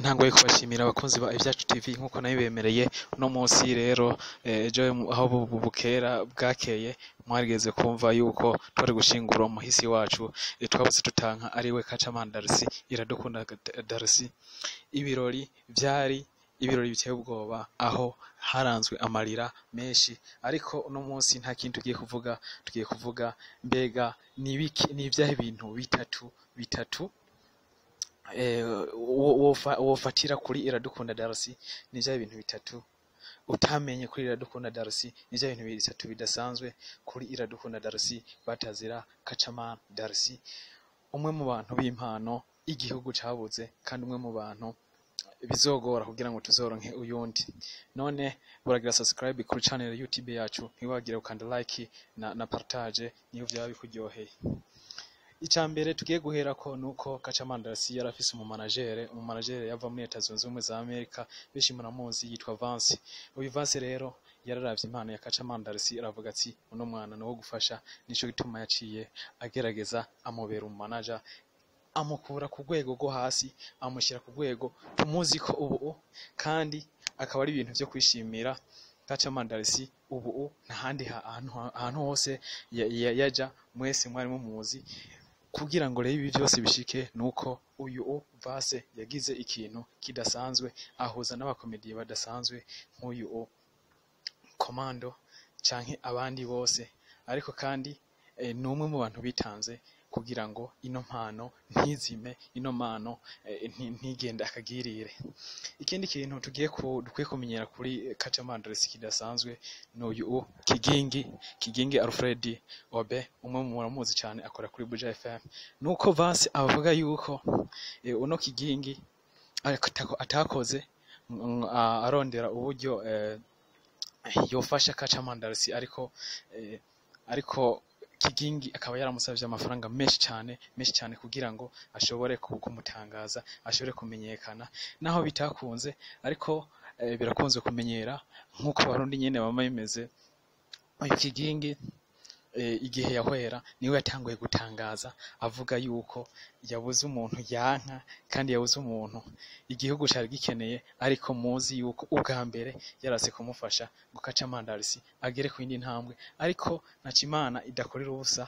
Ntangoye kubashimira abakunzi ba Ivyacu TV nkuko nabibemereye. Uno munsi rero, ejo aho bukera bwakeye, mwarigeze kumva yuko twari gushingura umuhisi wacu, twabuze tutanka, ariwe Kacaman Darcy, Iradukunda Darcy. Ibirori vyari ibirori biteye ubwoba, aho haranzwe amarira menshi. Ariko uno munsi nta kintu tugiye kuvuga, tugiye kuvuga mbega nibiki, ni ivyahe bintu bitatu wofatira kuri Iradukunda Darcy, ni ivyahe bintu bitatu utamenye kuri Iradukunda Darcy, ni ivyahe bintu bitatu bidasanzwe kuri Iradukunda Darcy batazira Kacaman Darcy, umwe mu bantu b'impano igihugu cabuze, kandi umwe mu bantu bizogora kugira ngo tuzoronke uyundi. None buragira subscribe kuri channel ya YouTube yacu, ntiwagire ukanda like na partage niyo vyaba bikuryoheye. Ica mbere tugiye guherako nuko Kacaman Darcy yari afise umumanagere yava muri Leta Zunze Ubumwe za Amerika, benshi muramuzi, yitwa Vance. Uyu Vance rero yararavye impano ya Kacaman Darcy, aravuga ati: "Uno mwana ni uwo gufasha." Nico gituma yaciye agerageza amubera umumanager, amukura ku rwego rwo hasi, amushyira ku rwego tumuzi ko ubu, kandi akaba ari ibintu vyo kwishimira. Kacaman Darcy ubu ntahandi ahantu hose yaja, mwese mwari mumuzi. Kugira ngo rero ibi byose bishike, nuko uyu Vase yagize ikintu kidasanzwe, ahuza n'abakomediye badasanzwe nk'uyu Komando canke abandi bose. Ariko kandi ni umwe mu bantu bitanze kugira ngo ino mpano ntizime, ino mpano ntigende akagirire. Ikindi kintu tugiye dukwiye kumenyera kuri Kacaman Darcy kidasanzwe ni uyu Kigingi Alfred Obe, umwe mu muramuzi cyane, akora kuri Buja FM. Nuko Vance avuga yuko uno Kigingi atakoze arondera uburyo yofasha Kacaman Darcy, ariko Kigingi akaba yaramusavye amafaranga menshi cyane, menshi cyane, kugira ngo ashobore kumutangaza, ashobore kumenyekana. Naho bitakunze, ariko birakunze kumenyera nk'uko Abarundi nyene bama bimeze. Uyu Kigingi, igihe yahwera, niwe yatanguye gutangaza avuga yuko yabuze umuntu yanka, kandi yabuze umuntu igihugu cari gikeneye. Ariko muzi yuko ubwa mbere yarase kumufasha ngo Kacaman Darcy agere ku yindi ntambwe. Ariko ntaco Imana idakorera ubusa.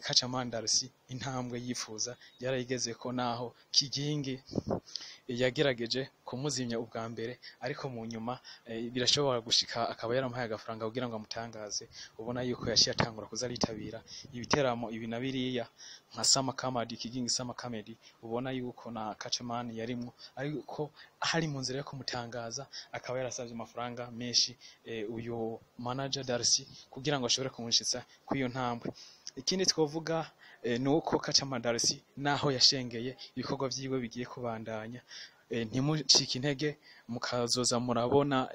Kacaman Darcy intambwe yifuza yarayigezeko, naho Kigingi yagerageje kumuzimya ubwa mbere, ariko mu nyuma birashobora gushika akaba yaramuhaye agafaranga kugira ngo amutangaze. Ubona yuko yaciye atangura kuza aritabira ibiteramo ibi na biriya nka Summer Comedy, Kigingi Summer Comedy, ubona yuko na Kacaman yarimwo, ariko hari mu nzira yo kumutangaza, akaba yarasavye amafaranga menshi uyu manager Darcy kugira ngo ashobore kumushitsa kw'iyo ntambwe. Ikindi twovuga ni uko Kacaman Darcy, naho yashengeye, ibikorwa vyiwe bigiye kubandanya. Ntimucike intege, mukazoza murabona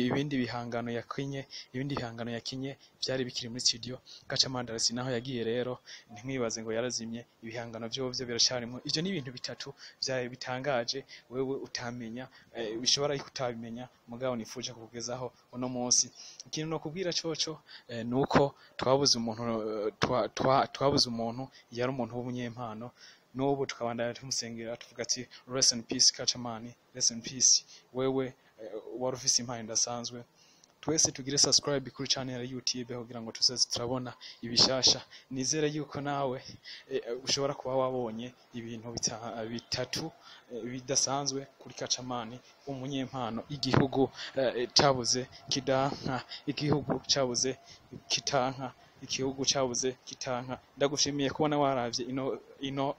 ibindi bihangano yakinye, ibindi bihangano yakinye vyari bikiri muri studio. Kacaman Darcy naho yagiye rero, ntimwibaze ngo yarazimye, ibihangano vyovyo biracarimwo. Ivyo ni ibintu bitatu vyari bitangaje wewe utamenya, bishobora yuko utabimenya, mugabo nifuje kukugezaho uno munsi. Ikintu nokubwira coco nuko twabuze umuntu, twabuze umuntu yari umuntu w'umunyempano. N'ubu tukabandanya tumusengera, tuvuga ati: "Rest in peace Kacaman, rest in peace." Wewe wari ufise impano idasanzwe. Twese tugire subscribe kuri channel ya YouTube kugira ngo tuze turabona ibishasha. Nizere yuko nawe ushobora kuba wabonye ibintu bitatu bidasanzwe kuri Kacaman, umunyempano igihugu cabuze kidanka, igihugu cabuze kitanka, igihugu cabuze kitanka. Ndagushimiye kubona waravye ino.